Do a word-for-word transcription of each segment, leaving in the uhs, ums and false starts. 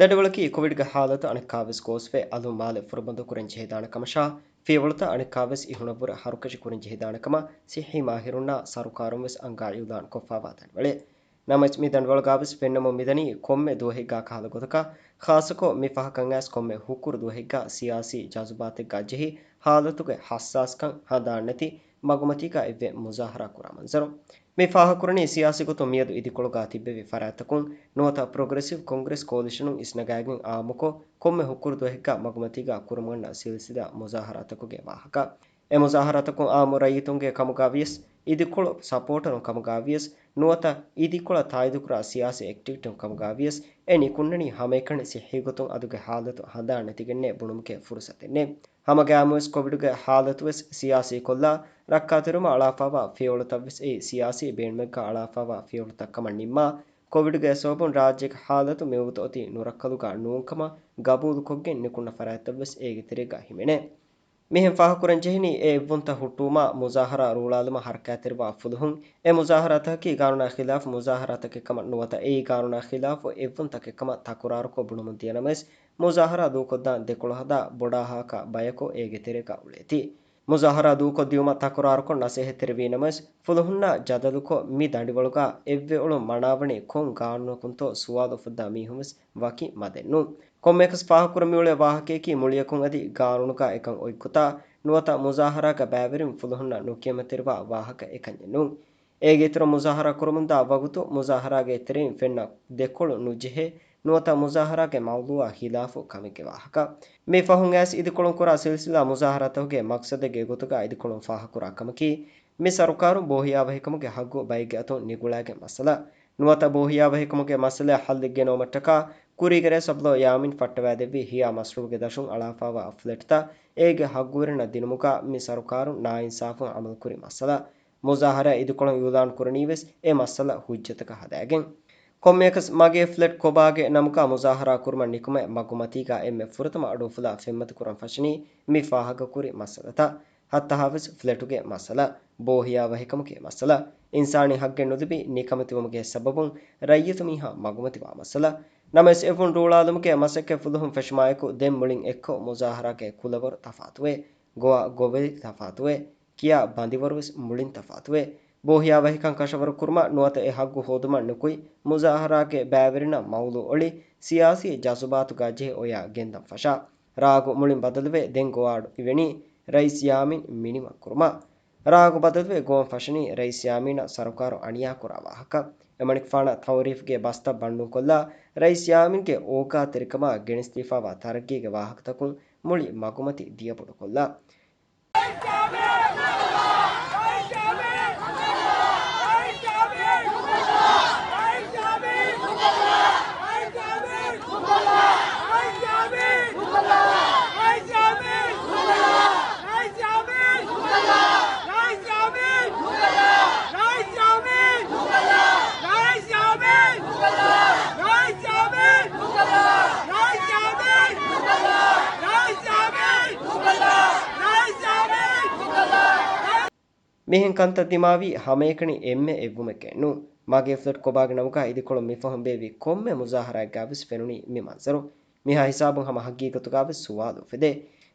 ދަނޑިވަޅަކީ ކޮވިޑްގެ ހާލަތު އަނެއްކާވެސް ގޯސްވެ، އަލުން މާލެ ފުރަބަންދު ކުރަން ޖެހިދާނެ ކަމަށާ، ފިޔަވަޅުތައް އަނެއްކާވެސް އިހުނަށްވުރެ ހަރުކަށި ކުރަން ޖެހިދާނެ ކަމަށް ސިއްހީ މާހިރުންނާ ސަރުކާރުން ވެސް އަންގާ އިއުލާން ކޮށްފާވާ ދަނޑިވަޅެއް. ނަމަވެސް މި ދަނޑިވަޅުގާވެސް ފެންނަމުން މިދަނީ ކޮންމެ ދުވަހެއްގާ ކަހަލަ ގޮތަކަށް، ޚާއްޞަކޮށް މި ފަހަކަށް އައިސް ކޮންމެ ހުކުރު ދުވަހެއްގާ ސިޔާސީ ޖަޒުބާތެއްގާ ޖެހި ހާލަތުގެ ހައްސާސްކަން ހަނދާން ނެތި މަގުމަތީގާ އެއްވެ މުޒާހަރާ ކުރާ މަންޒަރު. މި ފާހަގަކުރަނީ ސިޔާސީ ގޮތުން މިއަދު އިދިކޮޅުގާ ތިއްބެވި ފަރާތްތަކުން ނުވަތަ ޕްރޮގްރެސިވް ކޮންގްރެސް ކޯލިޝަނުން އިސްނަގާގެން އާއްމުކޮށް ކޮންމެ ހުކުރު ދުވަހެއްގާ މަގުމަތީގާ ކުރަމުން އަންނަ ސިލްސިލާ މުޒާހަރާތަކުގެ ވާހަކަ. އެ މުޒާހަރާތަކުން އާއްމު ރައްޔިތުންގެ ކަމުގާވިޔަސް، އިދިކޮޅު ސަޕޯޓަރުން ކަމުގާވިޔަސް، ނުވަތަ އިދިކޮޅަށް ތާއީދުކުރާ ސިޔާސީ އެކްޓިވިސްޓުން ކަމުގާވިޔަސް، އެ ނިކުންނަނީ ހަމައެކަނި ސިއްހީ ގޮތުން އަދުގެ ހާލަތު ހަނދާން ނެތިގެންނޭ ބުނުމުގެ ފުރުސަތެއް ނެތް. ހަމަގައިމުވެސް ކޮވިޑުގެ ހާލަތުވެސް ސިޔާސީކޮށްލާ، ރައްކާތެރިވުމަށް އަޅާފާވާ ފިޔަވަޅުތައްވެސް އެއީ ސިޔާސީ ބޭނުމެއްގާ އަޅާފާވާ ފިޔަވަޅުތައް ކަމަށް ނިންމާ، ކޮވިޑުގެ ސަބަބުން ރާއްޖޭގެ ހާލަތު މިވަގުތު އޮތީ ނުރައްކަލުގާ ނޫންކަމަށް ގަބޫލުކޮށްގެން ނިކުންނަ ފަރާތްތައްވެސް އޭގެ ތެރޭގާ ހިމެނޭ. މިހެން ފާހަގަކުރަން ޖެހެނީ، އެ އެއްވުންތައް ހުއްޓުވުމާ މުޒާހަރާ ރޫޅާލުމަށް ހަރަކާތްތެރިވާ ފުލުހުން، އެ މުޒާހަރާތަކަކީ ގާނޫނާ ޚިލާފު މުޒާހަރާތަކެއް ކަމަށް ނުވަތަ އެއީ ގާނޫނާ ޚިލާފު އެއްވުންތަކެއް ކަމަށް ތަކުރާރުކޮށް ބުނުމުން ދިޔަ ނަމަވެސް، މުޒާހަރާ ދޫކޮށްދާން ދެކޮޅު ހަދާ ބޮޑާ ހާކަށް ބަޔަކު އޭގެ ތެރޭގަ އުޅޭތީ. މުޒާހަރާ ދޫކޮށްދިއުމަށް ތަކުރާރުކޮށް ނަސޭހަތްތެރިވީ ނަމަވެސް، ފުލުހުންނާ ޖަދަލުކޮށް މި ދަނޑިވަޅުގަ އެއްވެ އުޅުން މަނާވަނީ ކޮން ގާނޫނަކުންތޯ ސުވާލު އުފައްދާ މީހުންވެސް ވަކި މަދެއްނޫން. ކޮންމެއަކަސް ފާހަގަކުރަން މިއުޅޭ ވާހަކަޔަކީ މުޅިއަކުން އަދި ގާނޫނުގަ އެކަން އޮތްގޮތާ ނުވަތަ މުޒާހަރާގަ ބައިވެރިން ފުލުހުންނަށް ނުކިޔަމަތެރިވާ ވާހަކަ އެކަންޏެއްނޫން. އޭގެ އިތުރަށް މުޒާހަރާ ކުރަމުންދާ ވަގުތު މުޒާހަރާގެ ތެރެއިން ފެންނަ ދެކޮޅު ނުޖެހޭ ނުވަތަ މުޒާހަރާގެ މައުޟޫއާ ޚިލާފު ކަމެއްގެ ވާހަކަ. މި ފަހުން އައިސް އިދިކޮޅުން ކުރާ ސިލްސިލާ މުޒާހަރާތަކުގެ މަޤްޞަދެއްގެ ގޮތުގަ އިދިކޮޅުން ފާހަގަކުރާ ކަމަކީ، މި ސަރުކާރުން ބޯހިޔާވަހިކަމުގެ ހައްގު ބައެއްގެ އަތުން ނިގުޅާގެން މައްސަލަ. ނުވަތަ ބޯހިޔާވަހިކަމުގެ މައްސަލައަށް ހައްލެއް ގެނައުމަށްޓަކާ ކުރީގެ ރޭ ސަބްލޯ ޔާމީން ފައްޓަވާދެއްވި ހިޔާ މަޝްރޫޢުގެ ދަށުން އަޅާފާވާ ފްލެޓްތައް އޭގެ ހައްގުވެރިންނަށް ދިނުމުގަ މި ސަރުކާރުން ނާއިންސާފުން އަމަލުކުރި މައްސަލަ. މުޒާހަރާ އިދިކޮޅުން އިއުލާން ކުރަނީވެސް އެ މައްސަލަ ހުއްޖަތަކަށް ހަދާގެން. ކޮންމެއަކަސް މަގޭ ފްލެޓް ކޮބާގެ ނަމުގަ މުޒާހަރާ ކުރުމަށް ނިކުމެ މަގުމަތީގަ އެންމެ ފުރަތަމަ އަޑުއުފުލާ ފެންމަތި ކުރަން ފަށަނީ މި ފާހަގަކުރި މައްސަލަތައް. ހައްތަހާވެސް ފްލެޓުގެ މައްސަލަ، ބޯހިޔާވަހިކަމުގެ މައްސަލަ، އިންސާނީ ހައްގެއް ނުލިބި ނިކަމެތިވުމުގެ ސަބަބުން ރައްޔިތު މީހާ މަގުމަތިވާ މައްސަލަ. ނަމަވެސް އެއްވުން ރޫޅާލުމުގެ މަސައްކަތް ފުލުހުން ފެށުމާއެކު ދެން މުޅިން އެއްކޮށް މުޒާހަރާގެ ކުލަވަރު ތަފާތުވޭ، ގޮވާ ގޮވެލި ތަފާތުވޭ، ކިޔާ ބަނދިވަރުވެސް މުޅިން ތަފާތުވޭ. ބޯހިޔާވަހިކަން ކަށަވަރު ކުރުމަށް ނުވަތަ އެ ހައްގު ހޯދުމަށް ނުކުތް، މުޒާހަރާގެ ބައިވެރިންނަށް މައުޟޫ އޮޅި، ސިޔާސީ ޖަޒުބާތުގަ ޖެހި އޮޔާ ގެންދަން ފަށާ. ރާގު މުޅިން ބަދަލުވެ، ދެން ގޮވާ އަޑު އިވެނީ ރައީސް ޔާމީން މިނިވަން ކުރުމަށް. ރާގު ބަދަލުވެ، ގޮވަން ފަށަނީ ރައީސް ޔާމީނަށް ސަރުކާރު އަނިޔާ ކުރާ ވާހަކަ. އެމަނިކުފާނަށް ތައުރީފްގެ ބަސްތައް ބަންޑުންކޮށްލާ، ރައީސް ޔާމީންގެ އޯގާތެރިކަމާ ގެނެސްދީފާވާ ތަރައްގީގެ ވާހަކަތަކުން މުޅި މަގުމަތި ދިޔަބޮޑުކޮށްލާ. މިހެން ކަންތައް ދިމާވީ ހަމައެކަނި އެންމެ އެއްވުމެކޭ ނޫން. މަގޭ ފްލެޓް ކޮބާގެ ނަމުގަ އިދިކޮޅުން މިފަހުން ބޭއްވި ކޮންމެ މުޒާހަރާއެއްގަވެސް ފެނުނީ މި މަންޒަރު. މިހާ ހިސާބުން ހަމަ ހަގީގަތުގަވެސް ސުވާލު އުފެދޭ.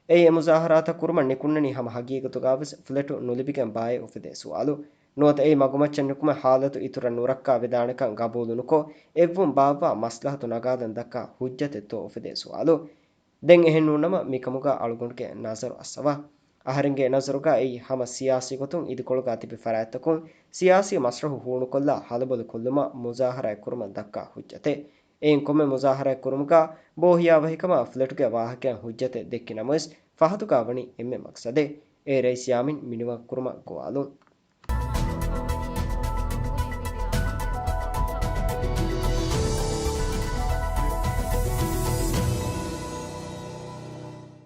އެއީ އެ މުޒާހަރާތައް ކުރުމަށް ނިކުންނަނީ ހަމަ ހަގީގަތުގަވެސް ފްލެޓު ނުލިބިގެން ބާއޭ އުފެދޭ ސުވާލު. ނުވަތަ އެއީ މަގުމައްޗަށް ނިކުމެ ހާލަތު އިތުރަށް ނުރައްކާ ވެދާނެކަން ގަބޫލުނުކޮށް، އެއްވުން ބާއްވާ މަސްލަހަތު ނަގާލަން ދައްކާ ހުއްޖަތެއްތޯ އުފެދޭ ސުވާލު. ދެން އެހެން ނޫންނަމަ މިކަމުގަ އަޅުގަނޑުގެ ނަޒަރު އައްސަވާ. އަހަރެންގެ ނަޒަރުގަ އެއީ ހަމަ ސިޔާސީ ގޮތުން އިދިކޮޅުގަ ތިބި ފަރާތްތަކުން ސިޔާސީ މަސްރަހު ހޫނުކޮށްލާ ހަލަބޮލި ކޮށްލުމަށް މުޒާހަރާއެއް ކުރުމަށް ދައްކާ ހުއްޖަތެއް. އެއިން ކޮންމެ މުޒާހަރާއެއް ކުރުމުގަ ބޯހިޔާވަހިކަމާ ފްލެޓުގެ ވާހަކައިން ހުއްޖަތެއް ދެއްކި ނަމަވެސް، ފަހަތުގަ ވަނީ އެންމެ މަޤްޞަދެއް. އެ ރައީސް ޔާމީން މިނިވަން ކުރުމަށް ގޮވާލުން.